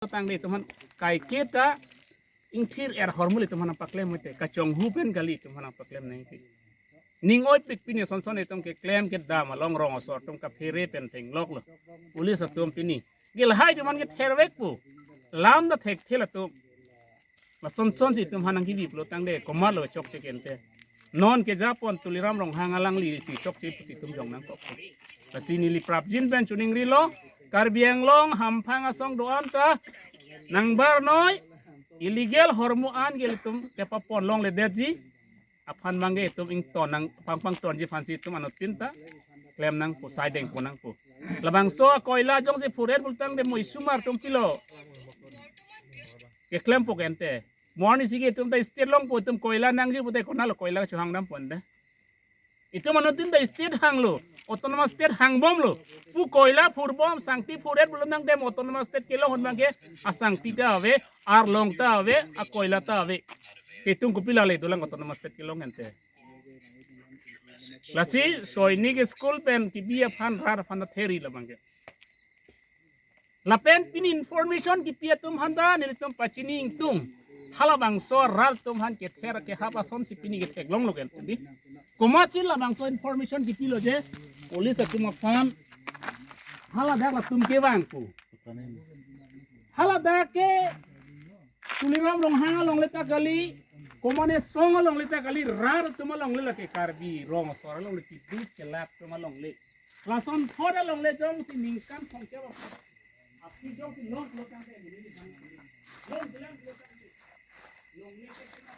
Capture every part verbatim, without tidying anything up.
Tangte itum aphan kaiketa ingthir er hormu le itum aphan paklem mate, kachonghu pen kali itum aphan paklem nangji. Ning oipik pini ason son itum keklem kedam along rong asor atum kaphere pen theklonglo. Police atum pini ke lahai itum aphan kethervekpo. Lam ta thekthe latum. Lason son si itum aphan nangkebi pulo tangte komatlo chokche ke ante. Non kejapon Tuliram Ronghang alanglisi chokche pusi itum jong nangkok. Lasi neli prapjin pen choningrilo, Karbi Anglong hamphang asong do-an ta nangbarnoi, illegal hormu an ke itum kepapon longledetji aphan abangke itum ington nang pangpang tonji aphansi itum anuttin ta klem nangpo, saideng pon nangpo. Labangso akoila jongsi phuret pulo tangte mo isomar atum pilo keklempo ke ante. Mo arnisi ke itum ta state longpo, itum koila nangji pute konatlo koila chohang dampo ante. Itum anuttin ta state hanglo, autonomous state hangbomlo. Pu koila phurbom, sangti phuret pulo tangte mo autonomous state kelong ahut abangke asangti ta ave, arlong ta ave, akoila ta ave. Itum kopilo le dolang autonomous state kelong ante. Lasi Sainik school pen kebi aphan rat aphan ta theri labangke. Lapen pini information kipi atum aphan ta nelitum pachini ingtung. Halabangso rat atum aphan kether kehap asonsi pini ketheklonglo ke ante. Komatsi labangso information kipilo je police atum aphan haladak latum kevangpo. Haladak ke Tuliram Ronghang alongle ta kali, komatne asong alongle ta kali, rat atum alongle, lake Karbi rong asor alongle, kiduk kelak atum alongle. Lason thot alongle jongsi ningkan thomkep aphi jongsi long pulo tangte, long bilang pulo tangte, longle ke kena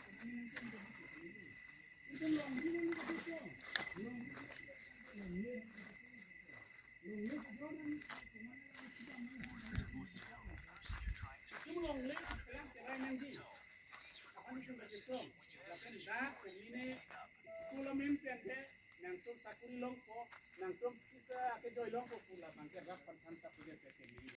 itu long bilang itu long. School amen pen ke nangtum sakuri longpo, nangtum kisa kejoi longpo pu labangke rat aphan than ta pudet ke kemi.